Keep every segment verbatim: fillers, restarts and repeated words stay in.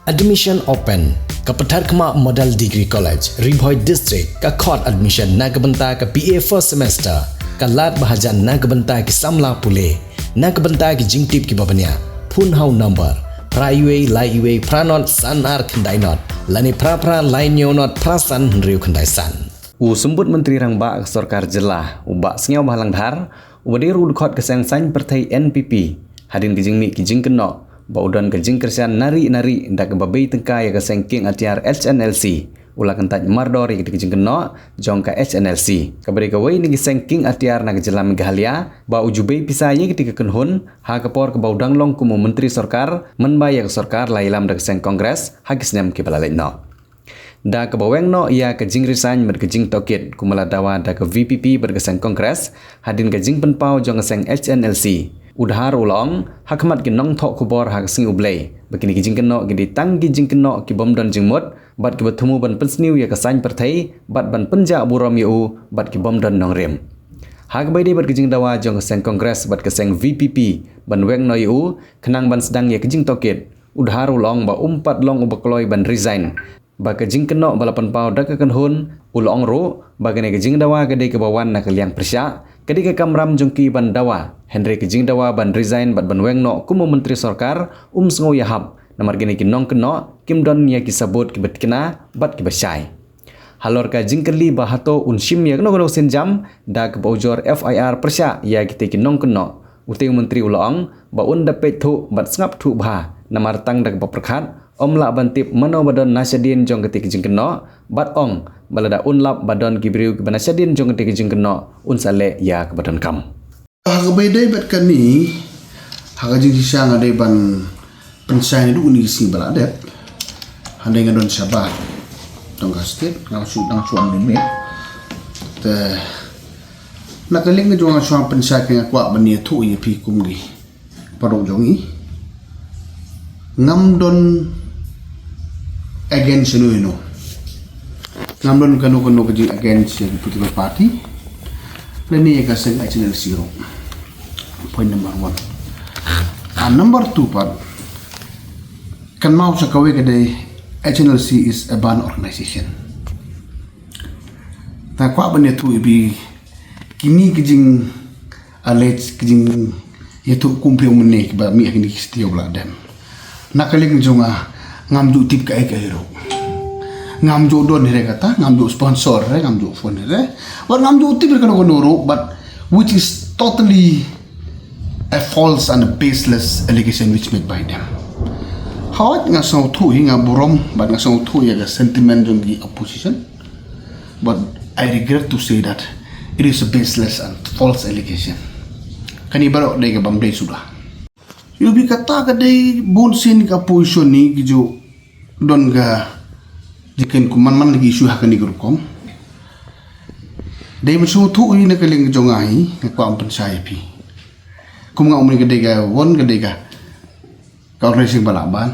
Admission open. Ka Patharkhmah Model Degree College, Ri Bhoi District, ka khot admission na ka bynta ka B A first semester. Ka lad ba hajan na ka bynta ki samla pule. Na ka bynta ki jingtip kiba bniah, phone ha u number phra wei lai wei phra not san ar khyndai not, lane phra phra lai hynñiew not phra san hynriew khyndai san. U Symbud Myntri Rangbah ka Sorkar Jylla, u Bah Sniawbhalang Dhar, uba dei ruh u dkhot ka seng saiñ pyrthei N P P, hadien ka jingmih ki jingkynnoh ba u don ka jingkyrshan nari nari da kaba bei tyngka ïa ka seng kieng atiar H N L C, u la kyntait mardor ïa kita ki jingkynnoh jong ka H N L C, kaba dei kawei na ki seng kieng atiar na ka jylla Meghalaya, ba u ju bei pisa ïa kita ki kynhun ha ka por kaba u dang long kum u Myntri Sorkar mynba ïa ka sorkar la ïalam da ka seng Congress ha ki snem kiba la leit noh. Da kaba weng noh ïa ka jingresign bad ka jingtohkit kumba la dawa da ka V P P bad ka seng Congress, hadien ka jingpynpaw jong ka seng H N L C, u Dhar u la ong ha khmat ki nongthoh khubor ha ka sngi U Blei ba kine ki jingkynnoh ki dei tang ki jingkynnoh ki bym don jingmut bad kiba thmu ban pynsniew ïa ka saiñ pyrthei bad ban pynjah burom ïa u bad ki bym don nongrim. Ha kaba ïadei bad ka jingdawa jong ka seng Congress bad ka seng V P P ban weng noh ïa u khnang ban sdang ïa ka jingtohkit, u Dhar u la ong ba um pat long uba kloi ban resign, ba ka jingkynnoh ba la pynpaw da ka kynhun, u la ong ruh ba kane ka jingdawa ka dei kaba wan na ka liang pyrshah, ka dei ka kamram jong ki ban dawa, hynrei ka jingdawa ban resign bad ban weng noh kum u Myntri Sorkar um sngew ïahap, namar kine ki nongkynnoh kim don ïa ki sabut kiba tikna bad kiba shai. Halor ka jingkylli ba hato un shim ïa kano kano ka sienjam da kaba ujor F I R pyrshah ïa kita ki nongkynnoh, utei u Myntri u la ong ba un da peit thuh bad sngap thuh bha, namar tang da kaba pyrkhat ym lah ban tip mano ba don na shadien jong kita ki jingkynnoh, bad ong ba lada un lap ba don ki briew kiba na shadien jong kita ki jingkynnoh, un sa leh ïa kaba donkam. Ha kaba ïadei bad kane, ha ka jingshisha nga dei ban pynshai naduh kine ki sngi ba la dep. Hynrei nga don shabar jong ka state, nga shu dang shu wan mih mih. Te na ka liang jong nga shu wan pynshai, nga kwah ban ïathuh ïa phi kum ki paralok jong ngi. Ngam don against ïano ïano. Ngam don kano kano ka jing against ïa ki political party lane ïa ka seng H N L C ruh. Point number one. And number two pat, kynmaw sa kawei ka dei, H N L C is a banned organization. Te nga kwah ban ïathuh ïa phi, kine ki jing allege, ki jingïathuh kum phi ong mynne kiba mih ha kine ki stie ba la dep. Na ka liang jong nga, ngam ju tip kaei kaei ruh. Ngam ju don hi re kata, ngam ju sponsor hi re, ngam ju fund hi re, bad ngam ju tip hi re kano kano ruh, but which is totally a false and a baseless allegation which made by them. Hooid, nga sngewthuh hi, nga burom bad nga sngewthuh ïa ka sentiment jong ki opposition. But I regret to say that it is a baseless and false allegation. Kane baroh dei kaba ym dei suda. Ïa phi, kata ka dei, bun sien ka position ne ki ju don ka jingkren kum man man ki issue ha kane ka rukom. Dei ban sngewthuh hi na ka liang jong nga hi, nga kwah ban pynshai ïa phi. Kum nga ong mynne, ka dei ka, won ka dei ka ka organization ba lah ban.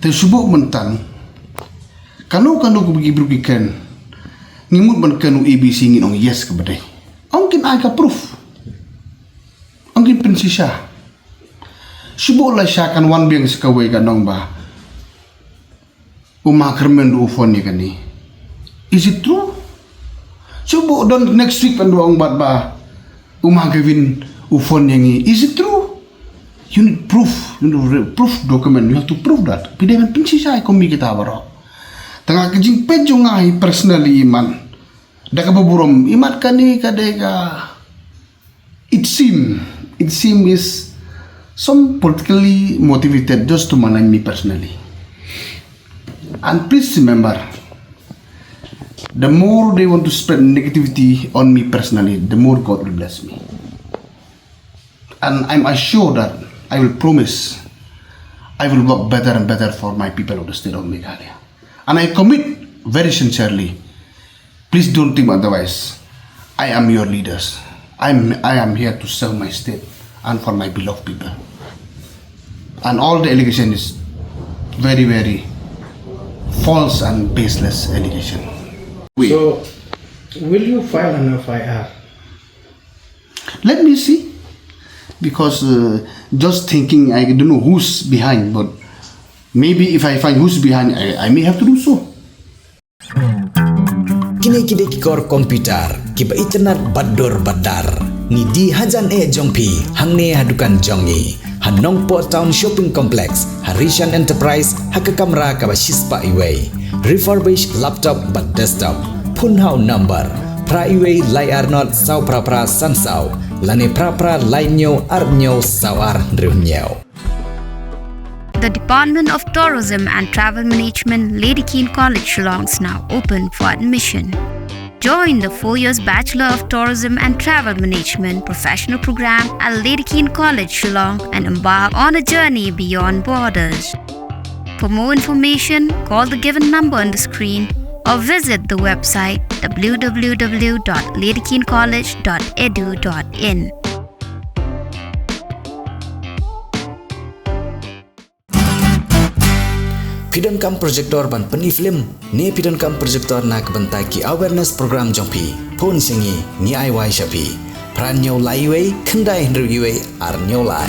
Te shu buh mynta kano kano kaba ki briew ki kren, ngi mut ban kren u A B C, ngin ong yes kaba dei. Ong kin ai ka proof. Ong kin pynshisha. Shu buh lashai, kan wan biang sa kawei kan ong ba u Ma Kyrmen ruh u phone ïa kane. Is it true? Shu buh don next week, kan wan ong pat ba u Ma Gavin u phone ïa ngi. Is it true? You need proof. You need re-, proof document. You have to prove that. Phi dei ban pynshisha ïa kine kita baroh. Tang ha ka jingpeit jong nga hi personally, imat, da kaba burom, imat kane ka dei ka, it seem, it seem is some politically motivated just to malign me personally. And please remember, the more they want to spread negativity on me personally, the more God will bless me. And I'm assured that I will promise I will work better and better for my people of the state of Meghalaya. And I commit very sincerely, please don't think otherwise. I am your leaders. I'm, I am here to serve my state and for my beloved people. And all the allegation is very, very false and baseless allegation. So, will you file an F I R? Let me see. Because, uh, just thinking, I don't know who's behind, but Maybe if I find who's behind, I, I may have to do so. Kine ki dei ki kor computer kiba itynnad bad dur bad dar. Ngi die hajan eh jong phi hangne ha dukan jong ngi, ha Nongpoh Town Shopping Complex, ha Rishan Enterprise, ha ka kamra kaba shispah iwei. Refurbished laptop bad desktop, phone ha u number phra iwei lai ar not saw phra phra san saw lane phra phra lai hynñiew ar hynñiew saw ar hynriew hynñiew. The Department of Tourism and Travel Management, Lady Keane College, Shillong, is now open for admission. Join the four years Bachelor of Tourism and Travel Management professional program at Lady Keane College, Shillong, and embark on a journey beyond borders. For more information, call the given number on the screen or visit the website w w w dot lady keane college dot e d u dot i n. Phi donkam projector ban pyni film ne phi donkam projector na ka bynta ki awareness program jong phi? Phone sha ngi, ngi ai wai sha phi. Phra hynñiew lai wei khyndai hynriew wei ar hynñiew lai.